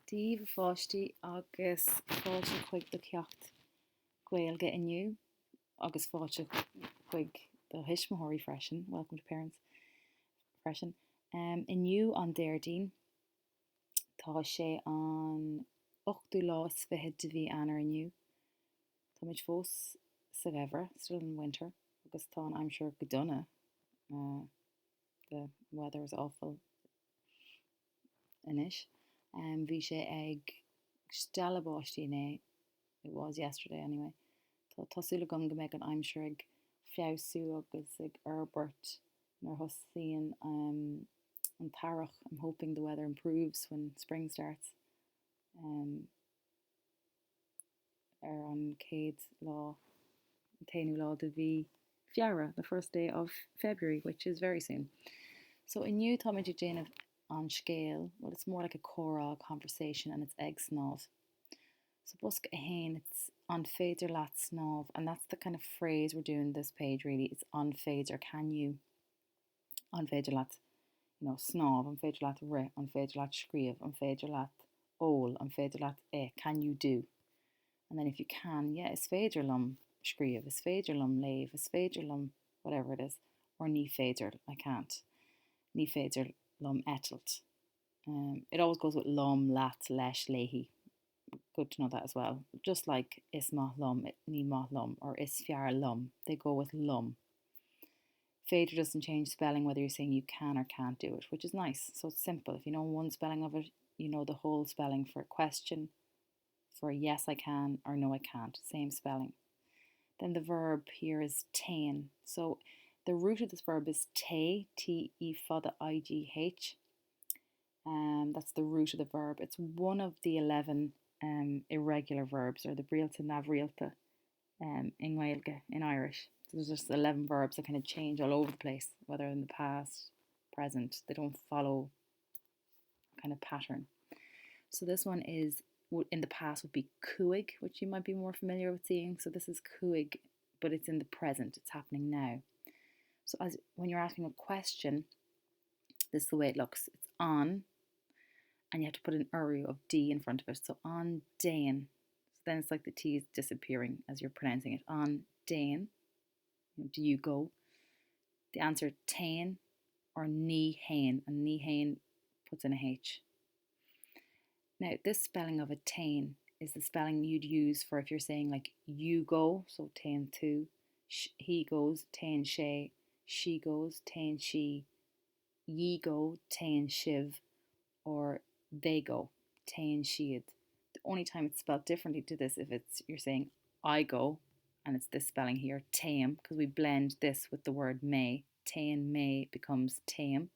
Dia daoibh a pháistí agus fáilte chuig do cheacht Gaeilge inniu agus fáilte chuig do thuismitheoirí freisin, welcome to parents freisin. Inniu an Déardaoin, tá sé an ochtú lá is fichead de mhí Eanáir inniu. Táimid fós sa gheimhreadh, still in winter, agus tá an aimsir go dona, the weather is awful anois. Bhí sé ag stealladh báistí inné, it was yesterday anyway. Tá tá súil agam go mbeidh an aimsir ag feabhsú agus ag forbairt nuair a thosaíonn an t-earrach, I'm hoping the weather improves when spring starts. ar an chéad lá, an t-aonú lá de mhí Feabhra, the first day of February, which is very soon. So inniu táimid ag déanamh an scéal, well it's more like a comhrá, a conversation, and it's ag snámh. So bosca a haon, it's an féidir leat snámh, and that's the kind of phrase we're doing this page really, it's an féidir, can you, an féidir leat you know, snámh, an féidir leat rith, an féidir leat scríobh, an féidir leat ól, an féidir leat ith, can you do? And then if you can, yeah, is féidir liom scríobh, is féidir liom léamh, is féidir liom whatever it is, or ní féidir, I can't. Ní féidir liom eitilt. Um, it always goes with liom, leat, leis, léi. Good to know that as well. Just like is maith liom, ní maith liom, or is fearr liom, they go with liom. Féidir doesn't change spelling whether you're saying you can or can't do it, which is nice. So it's simple. If you know one spelling of it, you know the whole spelling for a question, for a yes I can or no I can't, same spelling. Then the verb here is téann. So the root of this verb is téigh, T E fada I G H. Um, that's the root of the verb. It's one of the 11 um, irregular verbs or the briathra neamhrialta um, i nGaeilge, in Irish. So there's just 11 verbs that kind of change all over the place, whether in the past, present, they don't follow kind of pattern. So this one is in the past would be chuaigh, which you might be more familiar with seeing. So this is chuaigh, but it's in the present, it's happening now. So as when you're asking a question, this is the way it looks. It's an, and you have to put an urú of D in front of it. So an dtéann. So then it's like the T is disappearing as you're pronouncing it. An dtéann. Do you go? The answer téann or ní théann, and ní théann puts in a H. Now, this spelling of a téann is the spelling you'd use for if you're saying like you go, so téann tú, he goes, téann sé, she goes, téann sí, ye go, téann sibh, or they go, téann siad. The only time it's spelled differently to this if it's you're saying I go, and it's this spelling here, téim, because we blend this with the word mé. Téann mé becomes téim.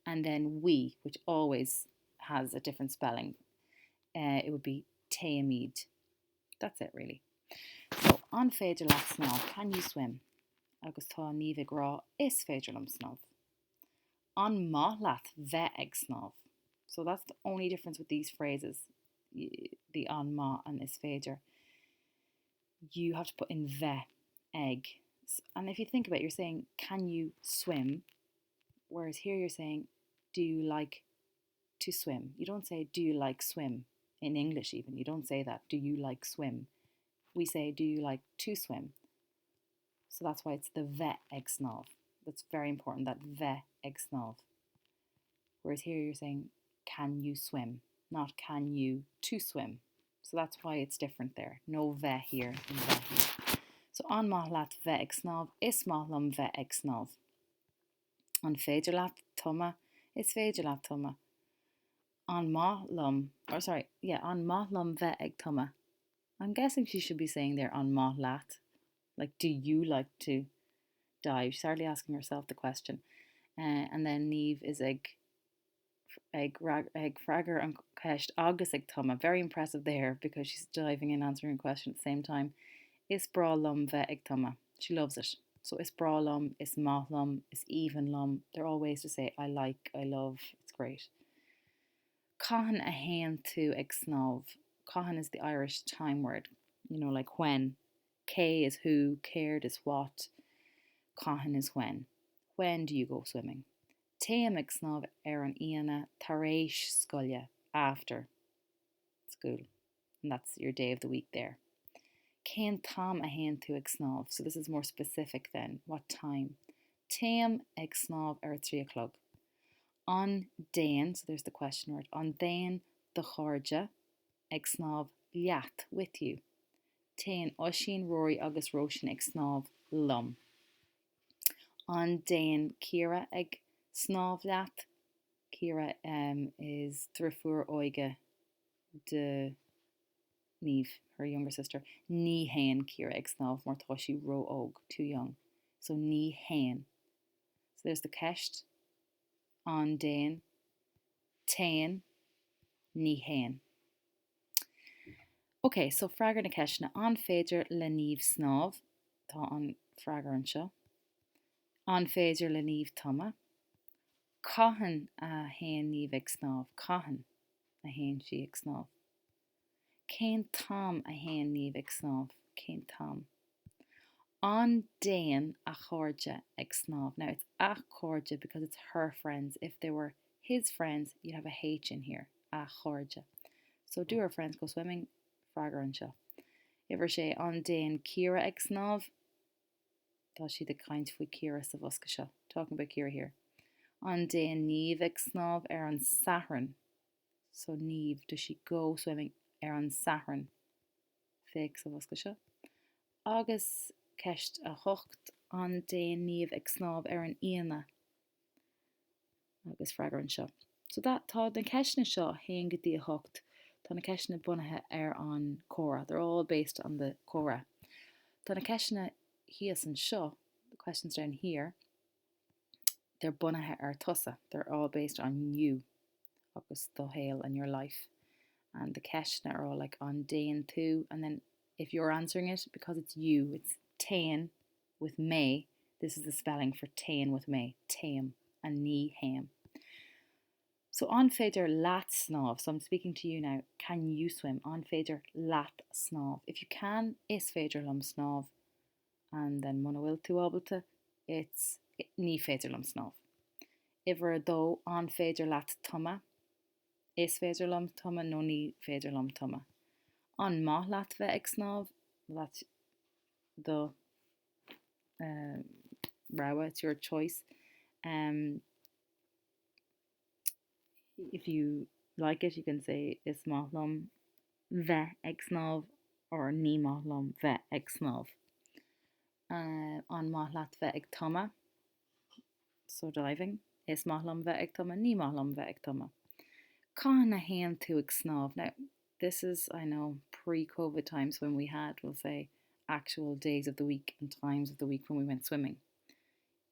And then we, which always has a different spelling, uh, it would be téimid. That's it really. So, an féidir leat snámh? Can you swim? Agus tá Niamh ag rá, is féidir liom snámh. An maith leat bheith ag snámh? So that's the only difference with these phrases, the an maith and is féidir. You have to put in bheith ag. And if you think about it, you're saying, can you swim? Whereas here you're saying, do you like to swim? You don't say, do you like swim? In English even, you don't say that, do you like swim? We say, do you like to swim? So that's why it's the bheith ag snámh. That's very important, that bheith ag snámh. Whereas here you're saying, can you swim? Not can you to swim. So that's why it's different there. No bheith here and bheith here. So an maith leat bheith ag snámh, is maith liom bheith ag snámh. An féidir leat tumadh? Is féidir leat tumadh. An maith liom, or sorry, yeah, an maith liom bheith ag tumadh. I'm guessing she should be saying there an maith leat. Like, do you like to dive? She's hardly asking herself the question. Uh, and then Niamh is ag ag, ag freagairt an cheist agus ag tumadh. Very impressive there because she's diving and answering a question at the same time. Is breá liom bheith ag tumadh. She loves it. So is breá liom, is maith liom, is aoibhinn liom. They're all ways to say I like, I love, it's great. Cathain a théann tú ag snámh? Cathain is the Irish time word, you know, like when. Cé is who, céard is what, cathain is when. When do you go swimming? Téim ag snámh ar an Aoine tar éis scoile, after. Iúil. And that's your day of the week there. Cén t-am a théann tú ag snámh? So this is more specific then. What time? Téim ag snámh ar a 3 a chlog. An dtéann, so there's the question word, an dtéann do chairde ag snámh leat, with you? Téann Oisín, Rory agus Róisín ag snámh liom. An dtéann Ciara ag snámh leat? Ciara is deirfiúr óige do Niamh, her younger sister. Ní théann Ciara ag snámh mar tá sí ró-óg, too young. So ní théann. So there's the ceist. An dtéann. Téann. Ní théann. Ok, so freagair na ceisteanna. An féidir le Niamh snámh? Tá an freagra anseo. An féidir le Niamh tumadh? Cathain a théann Niamh ag snámh? Cathain a théann sí ag snámh? Cén t-am a théann Niamh ag snámh? Cén t-am? An dtéann a chairde ag snámh? Now it's a chairde because it's her friends. If they were his friends, you'd have a H in here. A chairde. So do her friends go swimming? Freagra anseo. Uimhir a sé, An dtéann Ciara ag snámh? Tá siad ag caint faoi Ciara sa bhosca seo. Talking about Ciara here. An dtéann Niamh ag snámh ar an Satharn? So Niamh, does she go swimming ar an Satharn? Féach sa bhosca seo. Agus ceist 8, An dtéann Niamh ag snámh ar an Aoine? Agus freagra anseo. So that, tá na ceisteanna seo, 1 go dtí 8, tá na ceisteanna bunaithe ar an comhrá. They're all based on the comhrá. Tá na ceisteanna thíos anseo, the questions down here, they're bunaithe ar tusa. They're all based on you agus do shaol and your life. And the ceisteanna are all like an dtéann tú and then if you're answering it, because it's you, it's téann with mé, this is the spelling for téann with mé, téim and ní théim. So an féidir leat snámh? So I'm speaking to you now, can you swim? An féidir leat snámh? If you can, is féidir liom snámh. And then muna bhfuil tú ábalta, it's ní féidir liom snámh. Uimhir a dó, an féidir leat tumadh? Is féidir liom tumadh nó ní féidir liom tumadh. An maith leat bheith ag snámh? Well that's do rogha, it's your choice. Um, if you like it, you can say is maith liom bheith ag snámh or ní maith liom bheith ag snámh. Uh, an maith leat bheith ag tumadh? So diving. Is maith liom bheith ag tumadh, ní maith liom bheith ag tumadh. Cathain a théann tú ag snámh? Now, this is, I know, pre-Covid times when we had, we'll say, actual days of the week and times of the week when we went swimming.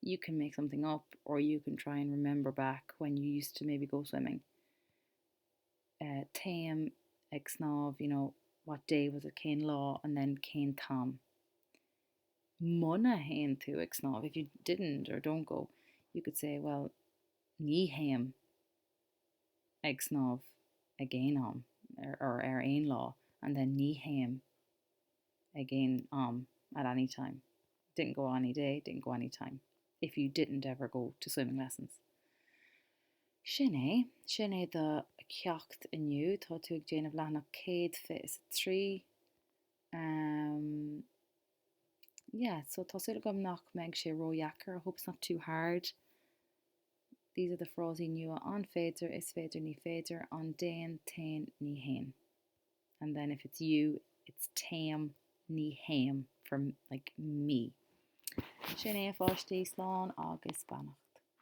You can make something up or you can try and remember back when you used to maybe go swimming. Uh, téim ag snámh, you know, what day was it, cén lá, and then cén t-am. Muna théann tú ag snámh, if you didn't or don't go, you could say, well, ní théim ag snámh ag aon am or ar aon lá and then ní théim ag aon am at any time. Didn't go any day, didn't go any time. If you didn't ever go to swimming lessons. Sin é, sin é do cheacht inniu, tá tú ag déanamh leathanach 123. Um, yeah, so tá súil agam nach mbeidh sé ródheacair, I hope it's not too hard. These are the frásaí nua, an féidir, is féidir, ní féidir, an dtéann, téann, ní théann. And then if it's you, it's téim, ní théim for like me. Sin é a pháistí, slán agus beannacht.